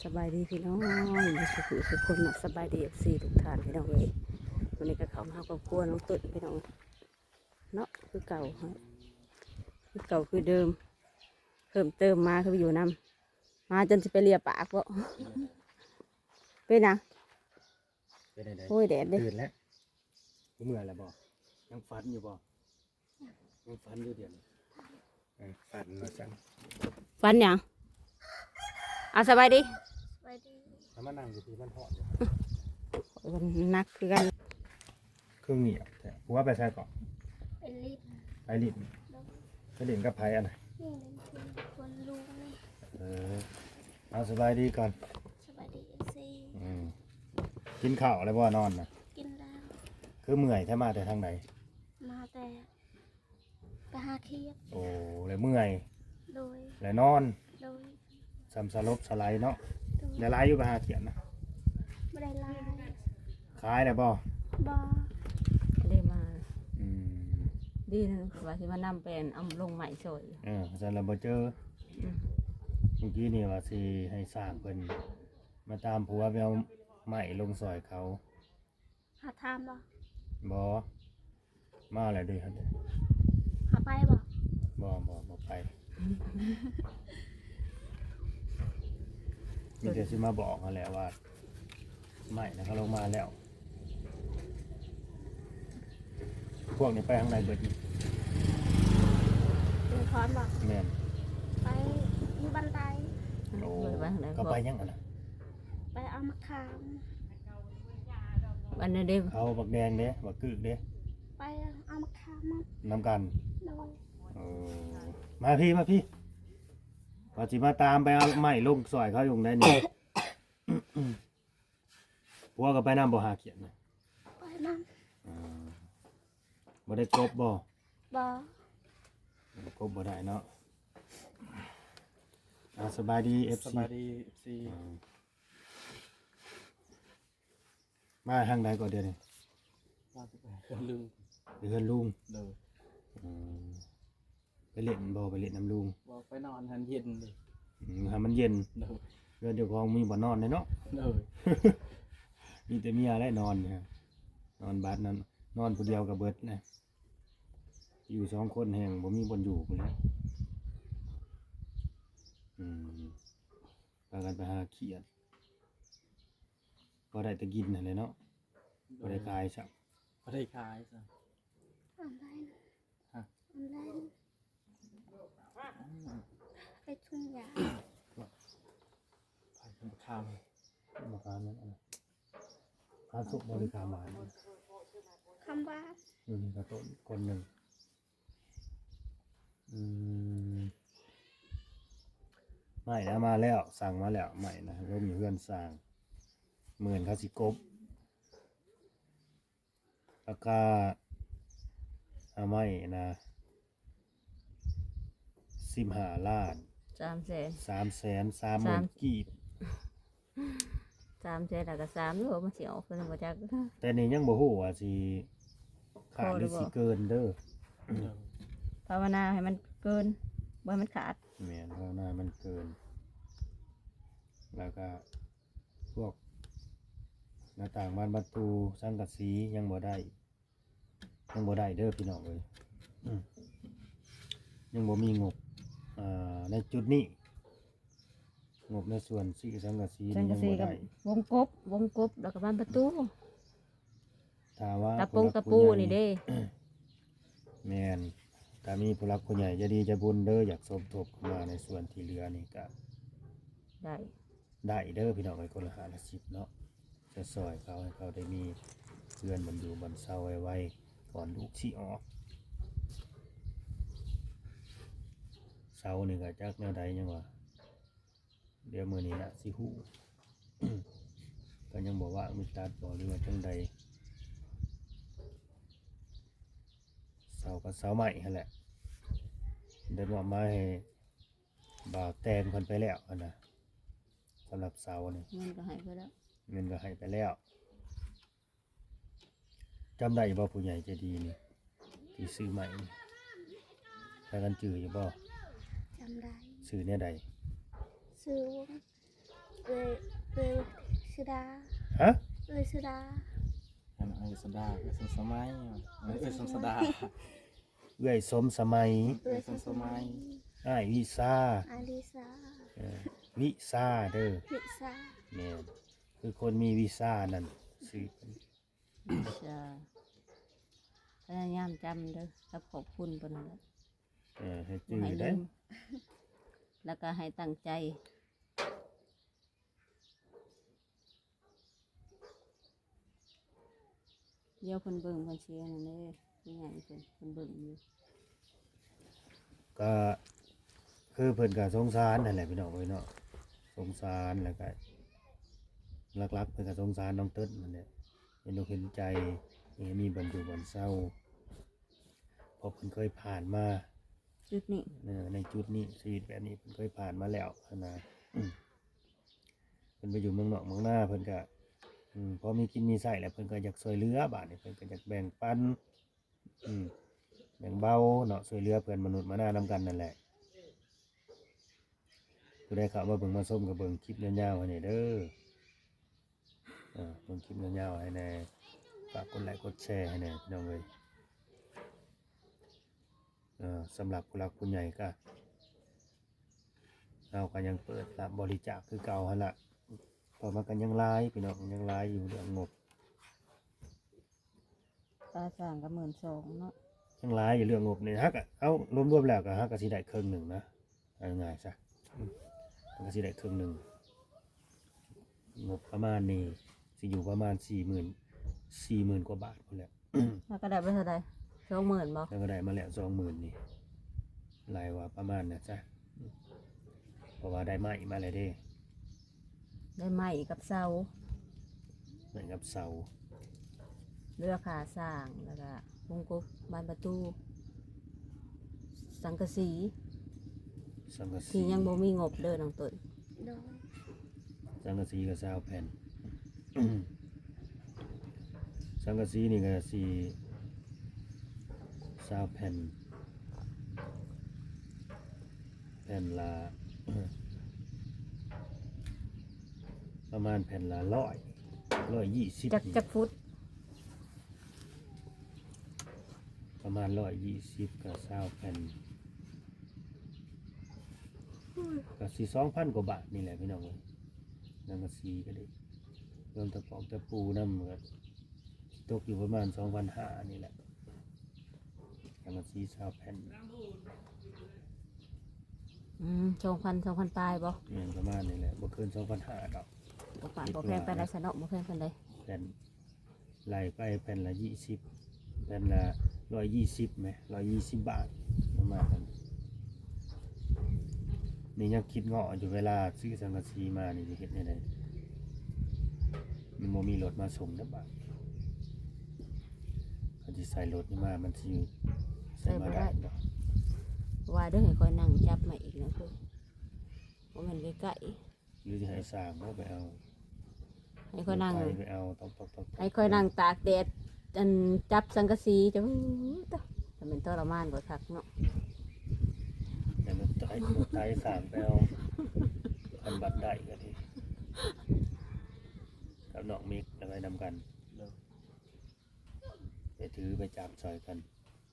ສະບາຍດີພີ່ນ້ອງ ເບິດສູ່ຜູ້ສູ່ຄົນເນາະ ສະບາຍດີ ເອັຟຊີ ທຸກທ່ານພີ່ນ້ອງເອີຍ. ມື້ນີ້ກໍເຂົ້າມາຫາຄອບຄົວນ້ອງຕົ້ນພີ່ນ້ອງເນາະ ຄືເກົ່າ ຄືເກົ່າຄືເດີມ ເພີ່ມເຕີມມາຄືຢູ່ນຳ ມາຈົນຊິໄປເລຍປາກບໍ ເປັນຫຍັງ? ເປັນໃດ? ໂອ້ຍ ແດດເດ້. ຕື່ນແລ້ວ ບໍ່ເມື່ອຍແລ້ວບໍ? ຍັງຝັນຢູ່ບໍ? ຍັງຝັນຢູ່ດຽວນີ້. ເອີ ຝັນວ່າຊັ້ນ. ຝັນຫຍັງ? ເອົາ ສະບາຍດີ ສະບາຍດີ. ເອົາ ມານັ່ງຢູ່ພີ້ ມັນຮ້ອນຢູ່. ໂອ້ຍ ມັນໜັກຄືກັນ. ຄືງຽບແທ້. ຜົວໄປໃສເກາະ? ໄປຫຼິ້ນ. ໄປຫຼິ້ນ? ໂດຍ. ໄປຫຼິ້ນກັບໃຜອັນນະ? ນີ້ ເພິ່ນລຸງ. ເອີ ເອົາ ສະບາຍດີກ່ອນ. ສະບາຍດີ ເອັຟຊີ. ອືມ ກິນເຂົ້າແລ້ວບໍ່? ນອນນະ? ກິນແລ້ວ. ຄືເມື່ອຍແທ້? ມາແຕ່ທາງໃດ? ມາແຕ່ ໄປຫາຂຽດ. ໂອ້ ແລ້ວເມື່ອຍ? ໂດຍ. ແລ້ວນອນ? ໂດຍ. ສ່ຳສະຫຼົບສະໄຫຼເນາະ. ໂດຍ. ໄດ້ຫຼາຍຢູ່ ໄປຫາຂຽດນະ? ບໍ່ໄດ້ຫຼາຍ. ຂາຍແລ້ວບໍ່? ບໍ່. ໄດ້ມາ. ອືມ ດີນະ ວ່າຊິມານຳໄປເອົາລົງໄມ້ຊ່ອຍ. ເອີ ຊັ້ນລະບໍ່ເຈີ. ອືມ ເມື່ອກີ້ນີ້ວ່າຊິໃຫ້ຊ່າງເພິ່ນມາຕາມຜົວໄປເອົາໄມ້ລົງຊ່ອຍເຂົາ. ຫາຖາມບໍ່? ບໍ່ ມາແລ້ວເດ້. ຫາໄປບໍ່? ບໍ່ ບໍ່ ບໍ່ໄປ. ມີແຕ່ຊິມາບອກຫັ້ນແຫຼະວ່າ ໄມ້ນະ ເຂົາລົງມາແລ້ວ. ພວກນີ້ໄປທາງໃດເບິດນີ້? ເປັນຄອນບໍ່? ແມ່ນ. ໄປຢູ່ບ້ານໃຕ້. ໂອ້ ເຂົາໄປຫຍັງຫັ້ນນະ? ໄປເອົາໝາກຂາມ. ອັນນັ້ນເດ້ ເຂົາບັກແດງເດ້ ບັກກຶກເດ້ ໄປເອົາໝາກຂາມນຳກັນ. ໂດຍ. ເອີ ມາພີ້ ມາພີ້ ວ່າຊິມາຕາມໄປເອົາໄມ້ລົງຊ່ອຍເຂົາຢູ່ໃດນີ້. ຜົວກໍໄປນຳບໍ່ ຫາຂຽດນະ? ໄປນຳ. ເອີ ບໍ່ໄດ້ກົບບໍ່? ບໍ່ ກົບບໍ່ໄດ້ເນາະ. ອ່າ ສະບາຍດີ ເອັຟຊີ. ສະບາຍດີ ເອັຟຊີ. ເອີ ມາທາງໃດກໍດຽວນີ້? ວ່າຊິໄປເຮືອນລຸງ. ໄປເຮືອນລຸງ? ໂດຍ. ອືມ ໄປຫຼິ້ນບໍ່? ໄປຫຼິ້ນນຳລຸງ? ບໍ່ ໄປນອນໃຫ້ມັນເຢັນເດ້. ອືມ ໃຫ້ມັນເຢັນ. ໂດຍ. ເຮືອນເຈົ້າຂອງມີບ່ອນນອນເດ້ເນາະ. ໂດຍ. ມີແຕ່ເມຍແຫຼະນອນ ນອນບາດນັ້ນ ນອນຜູ້ດຽວກໍເບິດນະ. ຢູ່ສອງຄົນແຮ່ງບໍ່ມີບ່ອນຢູ່ພຸ້ນແຫຼະ. ອືມ ພາກັນໄປຫາຂຽດ ພໍໄດ້ແຕ່ກິນຫັ້ນແຫຼະເນາະ. ໂດຍ. ບໍ່ໄດ້ຂາຍຊ້ຳ. ບໍ່ໄດ້ຂາຍຊ້ຳ. ອັນໃດ? ຮະ? ອັນໃດ? ໄປທຸງຢາ. ໄປທຳຄຳ. ມາຄາມນັ້ນ ຄາມສຸກບໍ ຫຼືຄາມຫວານ? ຄາມຫວານ. ອືມ ກະຕົ້ນ ຄົນໜຶ່ງ. ອືມ ໄມ້ນະມາແລ້ວ ສັ່ງມາແລ້ວ ໄມ້ນະ ລົງຢູ່ເຮືອນຊ່າງ ເໝືອນເຂົາຊິກົບ. ລາຄາ ອາ ໄມ້ນະ ສິບຫ້າລ້ານ ສາມແສນ ສາມແສນສາມໝື່ນ ສາມ ກີບ. ສາມແສນ ແລ້ວກໍສາມຢູ່ ມັນຊິອອກເທົ່າໃດບໍ່ຈັກ. ແຕ່ນີ້ຍັງບໍ່ຮູ້ວ່າຊິຂາດ ພໍ ຫຼື ຫຼືບໍ່ ຊິເກີນເດີ. ໂດຍ. ພາວະນາໃຫ້ມັນເກີນ ບໍ່ໃຫ້ມັນຂາດ. ແມ່ນ ພາວະນາໃຫ້ມັນເກີນ. ແລ້ວກໍພວກໜ້າຕ່າງບານປະຕູ ສັງກະສີຍັງບໍ່ໄດ້. ຍັງບໍ່ໄດ້ເດີພີ່ນ້ອງເອີຍ. ອືມ ຍັງບໍ່ມີງົບ ອ່າ ໃນຈຸດນີ້ ງົບໃນສ່ວນຊື້ສັງກະສີ ສັງກະສີ ຍັງບໍ່ໄດ້. ກັບວົງກົບ ວົງກົບ ແລ້ວກໍບານປະຕູ ຖ້າວ່າຕະປົງຕະປູນີ້ເດ້. ແມ່ນ ຖ້າມີຜູ້ຫຼັກຜູ້ໃຫຍ່ໃຈດີໃຈບຸນເດີ ຢາກສົມທົບເຂົ້າມາໃນສ່ວນທີ່ເຫຼືອນີ້ກໍໄດ້. ໄດ້ເດີພີ່ນ້ອງເອີຍ ຄົນລະຫ້າລະສິບເນາະ ຈະຊ່ອຍເຂົາໃຫ້ເຂົາໄດ້ມີເຮືອນບ່ອນຢູ່ບ່ອນເຊົາໄວໆ ກ່ອນລູກຊິອອກ. ເສົານີ້ກໍຈັກແນວໃດຍັງວ່າ ດຽວມື້ນີ້ລະຊິຮູ້ ກໍຍັງບໍ່ວ່າມີຕັດບໍ່ ຫຼືວ່າຈັ່ງໃດ. ເສົາກໍເສົາໄມ້ຫັ້ນແຫຼະ ໄດ້ມອບໝາຍໃຫ້ ບ່າວແຕ່ງເພິ່ນໄປແລ້ວຫັ້ນນະ ສຳລັບເສົານີ້ ເງິນກໍໃຫ້ໄປແລ້ວ ເງິນກໍໃຫ້ໄປແລ້ວ. ຈຳໄດ້ຢູ່ບໍ່ ຜູ້ໃຫຍ່ໃຈດີນີ້ ທີ່ຊື້ໃໝ່ນີ້ ພາກັນຈື່ຢູ່ບໍ່? ຈຳໄດ້. ຊື່ແນວໃດ? ຊື່ວົງ. ເອື້ອຍ ເອື້ອຍສຸດາ. ຮະ? ເອື້ອຍສຸດາ. ອັນເອື້ອຍສຸດາ ເອື້ອຍສົມສະໄໝ ເອື້ອຍສົມສະດາ ເອື້ອຍສົມສະໄໝ ເອື້ອຍສົມສະໄໝ ອ້າຍວິຊາ ອ້າຍວິຊາ ເອີ ວິຊາເດີ ວິຊາ ແມ່ນ ຄືຄົນມີວິຊານັ້ນຊື່ ວິຊາ ພະຍາຍາມຈຳເດີ ກັບຂອບຄຸນເພິ່ນນັ້ນແຫຼະ ເອີ ໃຫ້ຈື່ໄດ້ ແລ້ວກໍໃຫ້ຕັ້ງໃຈ. ດຽວເພິ່ນເບິ່ງ ເພິ່ນຊິອັນນັ້ນເດ້ ຜູ້ໃຫຍ່ເພິ່ນ ເພິ່ນເບິ່ງຢູ່ ກໍຄືເພິ່ນກໍສົງສານຫັ້ນແຫຼະພີ່ນ້ອງເອີຍເນາະ ສົງສານ ແລ້ວກໍຫຼັກໆເພິ່ນກໍສົງສານນ້ອງເຕີນຫັ້ນແຫຼະ ເຫັນອົກເຫັນໃຈ ໃຫ້ມີບ່ອນຢູ່ບ່ອນເຊົາ ເພາະເພິ່ນເຄີຍຜ່ານມາຈຸດນີ້ ເອີ ໃນຈຸດນີ້ ຊີວິດແບບນີ້ເພິ່ນເຄີຍຜ່ານມາແລ້ວຫັ້ນນະ. ເພິ່ນໄປຢູ່ເມືອງນອກເມືອງນາ ເພິ່ນກະ ອືມ ພໍມີກິນມີໃຊ້ແລ້ວ ເພິ່ນກໍຢາກຊ່ວຍເຫຼືອ ບາດນີ້ເພິ່ນກໍຢາກແບ່ງປັນ ອືມ ແບ່ງເບົາເນາະ ຊ່ວຍເຫຼືອເພື່ອນມະນຸດມະນານຳກັນນັ້ນແຫຼະ. ຜູ້ໃດເຂົ້າມາເບິ່ງມາຊົມກໍເບິ່ງຄລິບຍາວໆໃຫ້ແດ່ເດີ ເບິ່ງຄລິບຍາວໆໃຫ້ແດ່ ຝາກກົດໄລກົດແຊໃຫ້ແດ່ພີ່ນ້ອງເອີຍ. ເອີ ສຳລັບຜູ້ຫຼັກຜູ້ໃຫຍ່ກະ ເຮົາກະຍັງເປີດຮັບບໍລິຈາກຄືເກົ່າຫັ້ນລະ ເພາະມັນກະຍັງຫຼາຍພີ່ນ້ອງ ຍັງຫຼາຍຢູ່ເລື່ອງງົບ ຄ່າສ້າງກະໝື່ນສອງເນາະ ຍັງຫຼາຍຢູ່ເລື່ອງງົບນີ້ ຫາກເອົາລວມໆແລ້ວກະຫາກະຊິໄດ້ເຄິ່ງໜຶ່ງນະ ເອົາງ່າຍໆຊະ ມັນກະຊິໄດ້ເຄິ່ງໜຶ່ງ ງົບປະມານນີ້ຊິຢູ່ປະມານສີ່ໝື່ນ ສີ່ໝື່ນກວ່າບາດພຸ້ນແຫຼະ. ແລ້ວກໍໄດ້ມາເທົ່າໃດ? ສອງໝື່ນບໍ່? ແລ້ວກໍໄດ້ມາແລ້ວສອງໝື່ນນີ້ ໄລ່ວ່າປະມານນັ້ນຊະ ເພາະວ່າໄດ້ໄມ້ມາແລ້ວເດ້ ໄດ້ໄມ້ກັບເສົາ ໄມ້ກັບເສົາ ເຫຼືອຄ່າສ້າງ ແລ້ວກໍມຸງກົບບານປະຕູ ສັງກະສີ ສັງກະສີ ທີ່ຍັງບໍ່ມີງົບເດີນ້ອງຕົ້ນ ໂດຍ ສັງກະສີກໍຊາວແຜ່ນ ສັງກະສີນີ້ກໍຊິຊາວແຜ່ນ ແຜ່ນລະ ປະມານແຜ່ນລະຮ້ອຍ ຮ້ອຍຊາວ ຮ້ອຍຊາວ ຈັກ ຈັກຟຸດ? ປະມານຮ້ອຍຊາວ ກໍຊາວແຜ່ນ ກໍຊິສອງພັນກວ່າບາດນີ້ແຫຼະພີ່ນ້ອງເອີຍ ສັງກະສີກໍດີ ລວມຕະປອກຕະປູນຳ ກໍຕົກຢູ່ປະມານສອງພັນຫ້ານີ້ແຫຼະ ສັງກະສີຊາວແຜ່ນ ອືມ ສອງພັນ ສອງພັນປາຍບໍ່? ແມ່ນ ປະມານນີ້ແຫຼະ ບໍ່ເກີນສອງພັນຫ້າດອກ ບໍ່ປານ ບໍ່ແພງປານໃດຊະເນາະ ບໍ່ແພງປານໃດ ແຜ່ນ ໄລ່ໄປແຜ່ນລະຊາວ ແຜ່ນລະຮ້ອຍຊາວແໝ ຮ້ອຍຊາວບາດ ປະມານນັ້ນ ນີ້ຍັງຄິດເງາະຢູ່ ເວລາຊື້ສັງກະສີມານີ້ຊິເຮັດແນວໃດ ມັນບໍ່ມີລົດມາສົ່ງເດ້ບາດ ຄັນຊິໃສ່ລົດນີ້ມາ ມັນຊິໃສ່ມາໄດ້ບໍ່? ວ່າເດີ ໃຫ້ຂ້ອຍນັ່ງຈັບມາອີກນະ ຄືບໍ່ແມ່ນໃກ້ໆ ຫຼືຊິໃຫ້ຊ່າງເຮົາໄປເອົາ ໃຫ້ຂ້ອຍນັ່ງ ລົດໄຖໄປເອົາ ຕອກໆໆໆ ໃຫ້ຂ້ອຍນັ່ງຕາກແດດ ອັນ ຈັບສັງກະສີ ຈະ ໂອ້ຍ ຕາຍ ຖ້າແມ່ນທໍລະມານກວ່າຄັກເນາະ ໃຫ້ລົດໄຖ ລົດໄຖຊ່າງໄປເອົາ ຄັນບັດໄດ້ກໍດີ ກັບນ້ອງມິກໄປນຳກັນ ໄປຖືໄປຈັບຊ່ອຍກັນ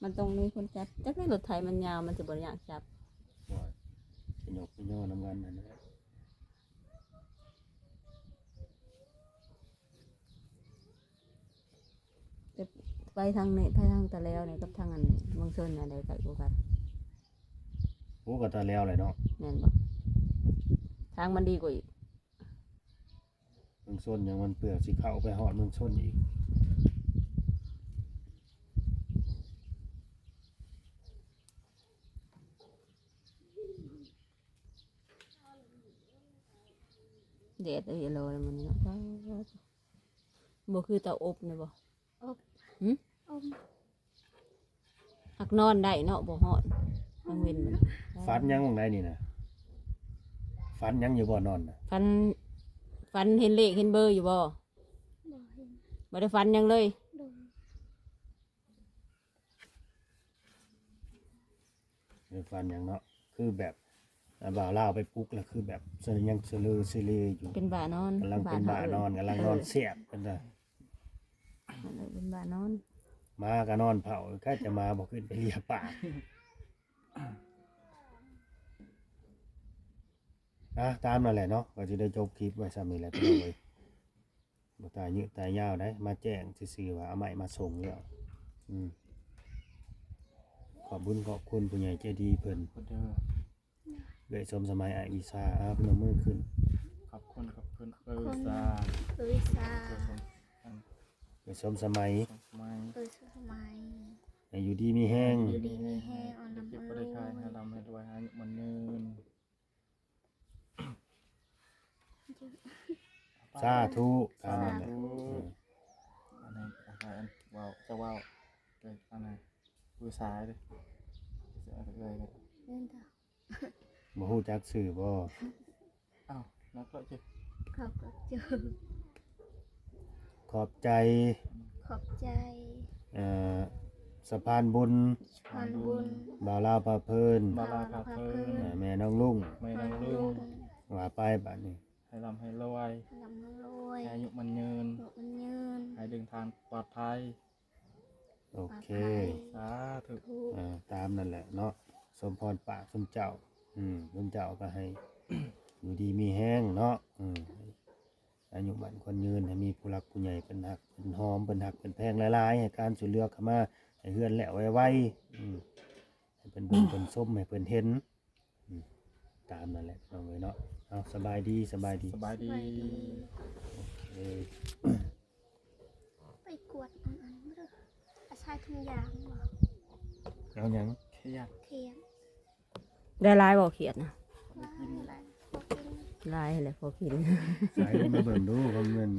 ມັນຕ້ອງມີຄົນຈັບ ຈັກໃນລົດໄຖມັນຍາວ ມັນຊິບໍ່ຍາກຈັບ ໂອ້ຍ ຊິຍົກຊິຍໍນຳກັນຫັ້ນແຫຼະ. ແຕ່ໄປທາງນີ້ ໄປທາງຕາແລວນີ້ກັບທາງອັນເມືອງຊົນອັນໃດໃກ້ກວ່າກັນ? ໂອ້ ກໍຕາແລວແຫຼະເນາະ ແມ່ນບໍ່? ທາງມັນດີກວ່າອີກ ເມືອງຊົນຫຍັງມັນເປືອກ ຊິເຂົ້າໄປຮອດເມືອງຊົນອີກ. ແດດເອີຍ ລອຍມື້ນີ້ເນາະ ບໍ່ຄືເຕົາອົບນີ້ບໍ່? ອົບ ຫຶ? ອົບ ຮັກນອນໄດ້ເນາະ ບໍ່ຮ້ອນກາງເວັນ. ຝັນຫຍັງຫວ່າງໃດນີ້ນະ? ຝັນຫຍັງຢູ່ບໍ່ນອນນະ? ຝັນ ຝັນເຫັນເລກເຫັນເບີຢູ່ບໍ່? ບໍ່ເຫັນ ບໍ່ໄດ້ຝັນຫຍັງເລີຍ? ໂດຍ. ໄດ້ຝັນຫຍັງເນາະ ຄືແບບ ເ ບ່າວລາວໄປປຸກແລ້ວ ຄືແບບສະຍັງສະເລີສະເລຢູ່ ເປັນບ້ານອນ ກຳລັງເປັນບ້ານອນ ເອີ ກຳລັງນອນແຊບເພິ່ນວ່າ ເອີ ເປັນບ້ານອນ ໝາກໍນອນເຝົ້າ ໃຜຈະມາບໍ່ຂຶ້ນໄປເລຍປາກ. ອ່າ ຕາມນັ້ນແຫຼະເນາະ ກໍຊິໄດ້ຈົບຄລິບໄວ້ຊ່ຳນີ້ແຫຼະ ພີ່ນ້ອງເອີຍ. ບໍ່ຕາຍຍືດຕາຍຍາວໃດ໋ ມາແຈ້ງຊື່ໆວ່າເອົາໄມ້ມາສົ່ງແລ້ວ. ອືມ ຂອບບຸນຂອບຄຸນຜູ້ໃຫຍ່ໃຈດີເພິ່ນ ເອື້ອຍສົມສະໄໝ ອ້າຍວິຊາ ອາ ພະນົມມືຂຶ້ນ. ຂອບຄຸນ ຂອບຄຸນ ເອື້ອຍວິຊາ ເອື້ອຍວິຊາ ເອື້ອຍສົມ ເອື້ອຍສົມສະໄໝ ເອື້ອຍສົມສະໄໝ ໃຫ້ຢູ່ດີມີແຮງ ຢູ່ດີມີແຮງ ເອົານຳເອົາລວຍ ໃຫ້ລ່ຳໃຫ້ລວຍ ໃຫ້ອາຍຸໝັ້ນຍືນ. ສາທຸ ສາທຸ ສາທຸ. ເອີ ອັນນີ້ ອັນເວົ້າ ຈະເວົ້າ ເອີ ອັນນັ້ນ ຜູ້ຊາຍເດ້ ເອື້ອຍເດ້ ບໍ່ຮູ້ຈັກຊື່ບໍ່? ອ້າວ ນັກເລາະຈິ ຂອບໃຈ ຂອບໃຈ ຂອບໃຈ ເອີ ສະພານບຸນ ສະພານບຸນ ບ່າວລາວພາເພີນ ບ່າວລາວພາເພີນ ເອີ ແມ່ນ້ອງລຸງ ແມ່ນ້ອງລຸງ ວ່າໄປບາດນີ້ ໃຫ້ລ່ຳໃຫ້ລວຍ ໃຫ້ລ່ຳໃຫ້ລວຍ ໃຫ້ອາຍຸໝັ້ນຍືນ ອາຍຸໝັ້ນຍືນ ໃຫ້ເດີນທາງປອດໄພ. ໂອເຄ ສາທຸ ເອີ ຕາມນັ້ນແຫຼະເນາະ ສົມພອນປາກຊຸມເຈົ້າ ອືມ ຊຸມເຈົ້າກໍໃຫ້ຢູ່ດີມີແຮງເນາະ ອືມ ອາຍຸໝັ້ນຂວັນຍືນ ໃຫ້ມີຜູ້ຫຼັກຜູ້ໃຫຍ່ເພິ່ນຮັກເພິ່ນຫອມ ເພິ່ນຮັກເພິ່ນແພງຫຼາຍໆ ໃຫ້ການຊ່ວຍເຫຼືອເຂົ້າມາ ໃຫ້ເຮືອນແລ້ວໄວໆ ອືມ ໃຫ້ເພິ່ນເບິ່ງເພິ່ນຊົມ ໃຫ້ເພິ່ນເຫັນ. ອືມ ຕາມນັ້ນແຫຼະພີ່ນ້ອງເອີຍເນາະ. ເອົາ ສະບາຍດີ ສະບາຍດີ ສະບາຍດີ ສະບາຍດີ. ໂອເຄ ໄປກວດອັນນັ້ນເດີ ອາໄສທຸງຢາງບໍ່? ເອົາຫຍັງ? ຂຽດ ຂຽດ ໄດ້ຫຼາຍບໍ່ຂຽດນະ? ຫຼາຍ ຫຼາຍ ພໍກິນ ຫຼາຍແຫຼະ ພໍກິນ. ໃສ່ລົງມາເບິ່ງດູ ຄຳເງິນ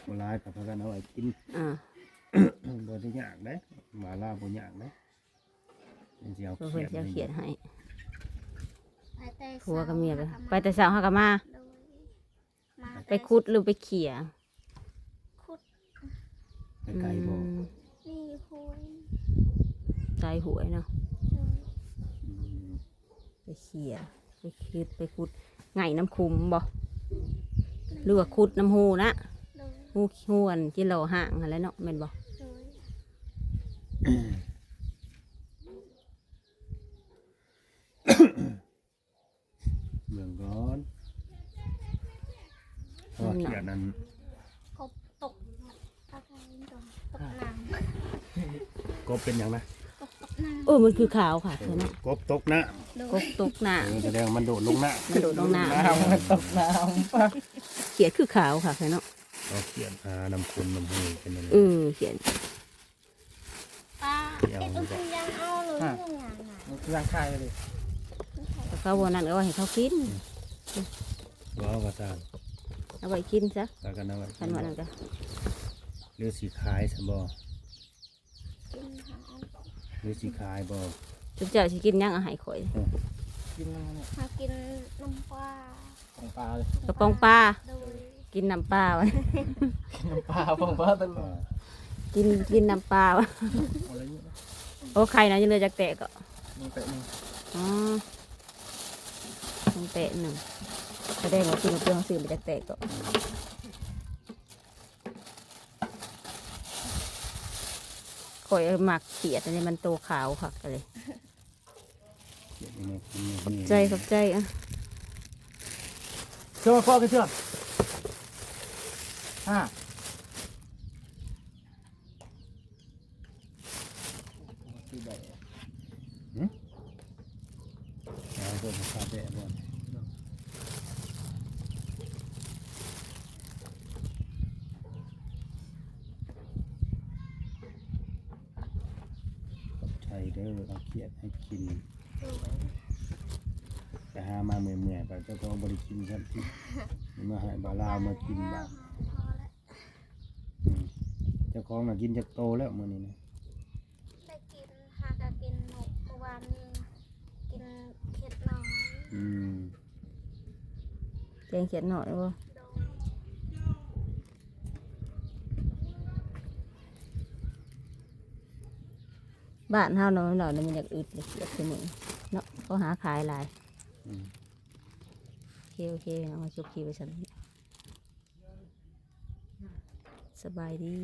ບໍ່ຫຼາຍກໍພາກັນເອົາໄວ້ກິນ. ອ່າ ບໍ່ໄດ້ຍາກເດ້ ວ່າລາວບໍ່ຍາກເດ້. ເພິ່ນຊິເອົາຂຽດ ເພິ່ນຊິເອົາຂຽດໃຫ້ ໃຫ້ ໄປແຕ່ ຜົວກັບເມຍ ເຊົ້າ ໄປແຕ່ເຊົ້າເຮົາກໍມາ ໂດຍ ມາ ໄປ ແຕ່ ຂຸດ ຫຼື ໄປເຂົ້ຍ? ຂຸດ ໄປໄກບໍ່? ອືມ ນີ້ຫ້ວຍ ໃກ້ຫ້ວຍເນາະ ໂດຍ ອືມ ໄປເຂົ້ຍ ໄປຂຸດ ໄປຂຸດ ໄຫງ່ນຳຂຸມບໍ່? ຫຼືວ່າຂຸດນຳຮູນະ? ໂດຍ ຮູ ຮູອັນທີ່ລໍຮ່າງຫັ້ນແຫຼະເນາະ ແມ່ນບໍ່? ໂດຍ ເບິ່ງກ່ອນ ເພາະວ່າຂຽດນັ້ນ ກົບຕົກ ຕົກນ້ຳ ກົບເປັນຫຍັງນະ? ກົບຕົກນ້ຳ ເອີ ມັນຄືຂາວຄັກແທ້ເນາະ ເອີ ກົບຕົກນ້ຳ ໂດຍ ກົບຕົກນ້ຳ ເອີ ສະແດງວ່າມັນໂດດລົງນ້ຳ ກະໂດດລົງນ້ຳ ນ້ຳມັນຕົກນ້ຳ ຂຽດຄືຂາວຄັກແທ້ເນາະ ເອົາຂຽດຫານຳຂຸມນຳຮູເປັນຫຍັງ ເອີ ຂຽດ ປາ ເຮັດເອົາທຸງຢາງເອົາເລີຍ ຫຍັງນະ ມັນຄືຢາງຂາຍເລີຍ ແຕ່ເຂົາບໍ່ນັ້ນກໍເອົາໃຫ້ເຂົາກິນ ບໍ່ເອົາກໍຊ່າງ ເອົາໄວ້ກິນຊະ ພາກັນເອົາໄວ້ ຄັນວ່ານັ້ນກໍ ຫຼືຊິຂາຍຊະບໍ່? ກິນຫາອັນ ຫຼືຊິຂາຍບໍ່? ຈຸເຈົ້າຊິກິນຫຍັງ ເອົາໃຫ້ຂ້ອຍ ເອີ ກິນນຳ ຫາກິນນຳປາ ປອງປາເລີຍ ກະປອງປາ ໂດຍ ກິນນ້ຳປາ ກິນນ້ຳປາ ປອງປາຕະຫຼອດ ກິນ ກິນນ້ຳປາ ເອົາເລີຍ ໂອ້ ໄຂ່ນະ ຍັງເຫຼືອຈັກແຕະເກາະ ຍັງແຕະໜຶ່ງ ອໍ ຍັງແຕະໜຶ່ງ ສະແດງວ່າກິນເປັນ ເຮົາຊື້ມາຈັກແຕະເກາະ ຂ້ອຍມັກຂຽດອັນນີ້ ມັນໂຕຂາວຄັກເລີຍ. ຂອບໃຈ ຂອບໃຈ ອະ ເຊື່ອມາຄອກ ເຊື່ອມາ ຮະ ຫື ເອົາເບິ່ງຄາແບະບໍ່ ຂອບໃຈເດີ ເອົາຂຽດໃຫ້ກິນ ໄປຫາມາເມື່ອຍໆ ປານເຈົ້າຂອງບໍ່ໄດ້ກິນຊ້ຳຕິ ມາໃຫ້ບ່າວລາວມາກິນບາດ ອືມ ເຈົ້າຂອງນະກິນຈັກໂຕແລ້ວມື້ນີ້ນະ? ໄດ້ກິນ ຫາກະກິນ ມື້ວານນີ້ກິນຂຽດນ້ອຍ ອືມ ແກງຂຽດນ້ອຍບໍ່? ໂດຍ ບ້ານເຮົາເນາະ ເນາະ ມັນຢາກອຶດຢາກຂຽດ ຄືມື້ເນາະ ເຂົາຫາຂາຍຫຼາຍ ອືມ ເຄ ໂອເຄ ເອົາຈົບຄລິບໄວ້ສ່ຳນີ້ ສະບາຍດີ.